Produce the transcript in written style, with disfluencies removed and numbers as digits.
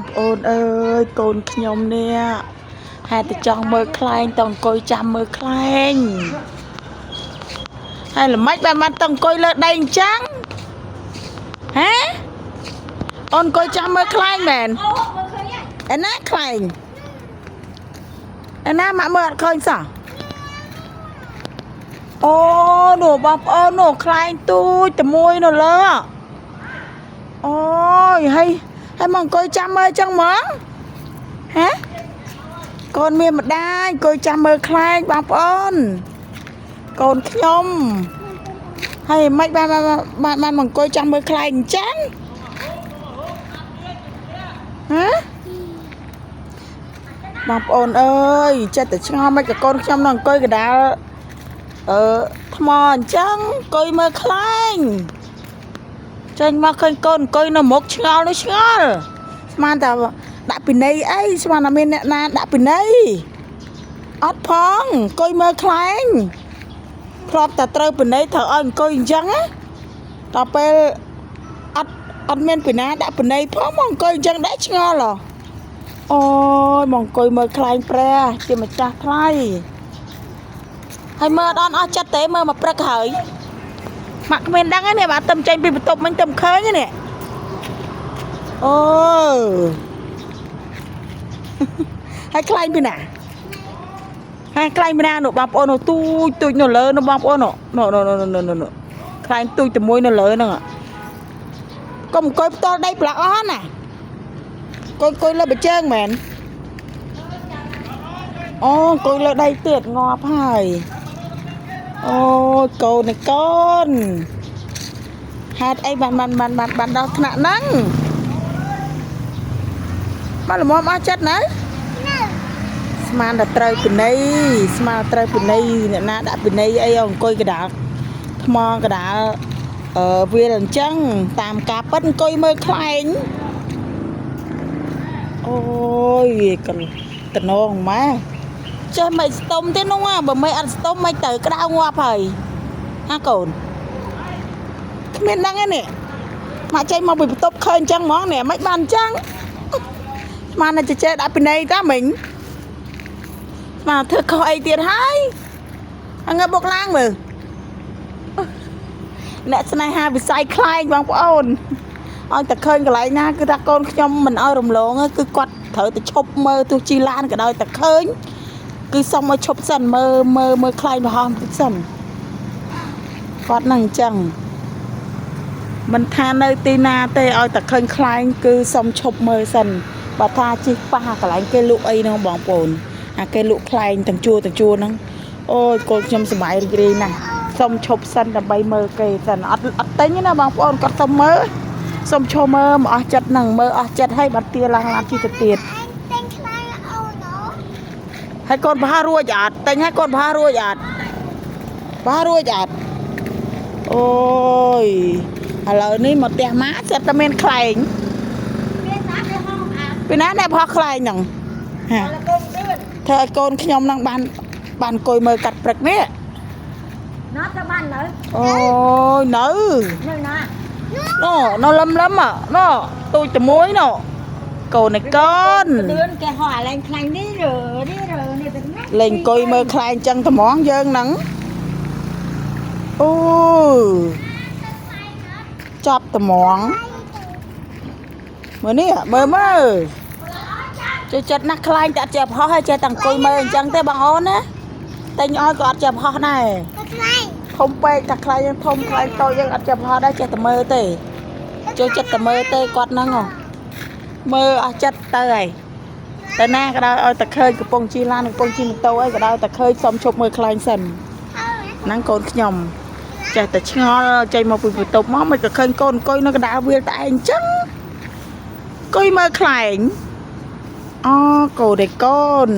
ប្អូនអើយកូនខ្ញុំនេះហេតុតែចង់មើលខ្លែងតអង្គុយចាំមើលខ្លែងហើយល្មិចបានបានតអង្គុយលើដីអញ្ចឹងហ៎អូនអង្គុយចាំមើលខ្លែងមែន អូមើលឃើញហើយ ឯណាខ្លែងឯណាម៉ាក់មើលអត់ឃើញសោះអូនោះបងប្អូននោះខ្លែងទូចតែមួយនៅលើអូយហើយហើយមកអង្គុយចាំមើលអញ្ចឹងហ្មងហ៎កូនមានម្ដាយអង្គុយចាំមើលខ្លែងបងប្អូនកូនខ្ញុំហើយមិនបានបានបានបានមកអង្គុយចាំមើលខ្លែងអញ្ចឹងហ៎ បងប្អូនអើយចិត្តតែឆ្ងល់មិនក៏កូនខ្ញុំនៅអង្គុយកណ្ដាលអឺថ្មអញ្ចឹងអង្គុយមើលខ្លែងចេញមកឃើញកូនអង្គុយនៅមុខឆ្ងល់នោះឆ្ងល់ស្មានតែដាក់ពិន័យអីស្មានតែមានអ្នកណាដាក់ពិន័យអត់ផងអង្គុយមើលខ្លែងធ្លាប់តែត្រូវពិន័យត្រូវឲ្យអង្គុយអញ្ចឹងណាដល់ពេលអត់អត់មានពីណាដាក់ពិន័យផងមកអង្គុយអញ្ចឹងដែរឆ្ងល់ហ៎ អូយមកអង្គុយមើលខ្លែងព្រះជាម្ចាស់ថ្លៃហើយមើលអត់អស់ចិត្តទេមើលមកព្រឹកហើយម៉ាក់គ្មានដឹងទេនេះបាទទៅចេញពីបន្ទប់មិញទៅឃើញទេនេះអូ ហើយខ្លែងពីណាហើយខ្លែងពីណានោះបងប្អូននោះទូចទូចនៅលើនោះបងប្អូននោះនោះនោះនោះនោះនោះខ្លែងទូចតែមួយនៅលើហ្នឹងកុំអង្គុយផ្ទាល់ដីប្រឡាក់អស់ណាអង្គុយអង្គុយលើបជើងមែន អូអង្គុយលើដីទៀតងាប់ហើយអូយកូននេះកូនហេតុអីបានបានបានបានបានដល់ថ្នាក់ហ្នឹងមកល្មមអស់ចិត្តណាស្មានតែត្រូវពិន័យស្មានតែត្រូវពិន័យអ្នកណាដាក់ពិន័យអីឲ្យអង្គុយកណ្ដាលថ្មកណ្ដាលអឺវាលអញ្ចឹងតាមការពិតអង្គុយមើលខ្លែងអូយកតំណងម៉ែ ចេះមិនស្ទុំទេនោះហ่ะបើមិនអត់ស្ទុំមិនទៅក្តៅងាប់ហើយហាកូនគ្មានដឹងទេនេះមកចេញមកពីបន្ទប់ឃើញអញ្ចឹងហ្មងនេះមិនបានអញ្ចឹងស្មានតែចេះដាក់ពិន័យតាមិញស្មានធ្វើខុសអីទៀតហើយអងើបុកឡើងមើលអ្នកស្នេហាវិស័យខ្លែងបងប្អូនឲ្យតែឃើញកន្លែងណាគឺថាកូនខ្ញុំមិនឲ្យរំលងទេគឺគាត់ត្រូវតែឈប់មើលទោះជីឡានក៏ដោយតែឃើញ គឺសុំឲ្យឈប់សិនមើលមើលមើលខ្លែងប្រហោះបន្តិចសិនគាត់នឹងអញ្ចឹងមិនថានៅទីណាទេឲ្យតែឃើញខ្លែងគឺសុំឈប់មើលសិនបើថាជិះប៉ះអាកន្លែងគេលក់អីហ្នឹងបងប្អូនអាគេលក់ខ្លែងទាំងជួរទាំងជួរហ្នឹងអូយកូនខ្ញុំសប្បាយរីករាយណាស់សុំឈប់សិនដើម្បីមើលគេសិនអត់អត់ទិញទេណាបងប្អូនគាត់សុំមើលសុំឈរមើលមកអស់ចិត្តហ្នឹងមើលអស់ចិត្តហើយបាត់ទាឡើងឡានជិះទៅទៀត អញទិញខ្លែងអូនអូ ហើយកូនប្រហែលរួចអត់តែញហើយកូនប្រហែលរួចអត់ប្រហែលរួចអត់អូយឥឡូវនេះមកផ្ទះម៉ាក់សិតតែមានខ្លែង មានណាវាហងអា ពីណាអ្នកប្រហោះខ្លែងហ្នឹងហា លកូនឌឿន ធ្វើឲ្យកូនខ្ញុំហ្នឹងបានបានអង្គុយមើលកាត់ព្រឹកនេះ ណាទៅបាននៅ អូយនៅ នៅណា ណនៅលឹមលឹមណទូចតែមួយណកូនឯកូន ឌឿនគេហោះអាលែងខ្លែងនេះរើនេះរើនេះទៅណា លេងអង្គុយមើលខ្លែងចឹងត្មងយើងហ្នឹងអូចាប់ត្មង មើលនេះមើលមើលចូលចិត្តណាស់ខ្លាញ់តែអត់ចេះប្រហោះហើយចេះតែអង្គុយមើលអញ្ចឹងទេបងអូនណាតែញឲ្យក៏អត់ចេះប្រហោះដែរ ខ្លែង ធំពេកតែខ្លាញ់យើងធំខ្លាញ់តូចយើងអត់ចេះប្រហោះដែរចេះតែមើលទេចូលចិត្តតែមើលទេគាត់ហ្នឹងហ៎មើលអស់ចិត្តទៅហើយទៅណាក៏ដោយឲ្យតែឃើញកំពុងជិះឡានកំពុងជិះម៉ូតូអីក៏ដោយតែឃើញសុំឈប់មើលខ្លែងសិនហ្នឹងកូនខ្ញុំចេះតែឆ្ងល់ចេញមកពីបន្ទប់មកមិនក៏ឃើញកូនអង្គុយនៅកណ្ដាលវាលតែឯងអញ្ចឹង អង្គុយមើលខ្លែងអូកូនឯកូន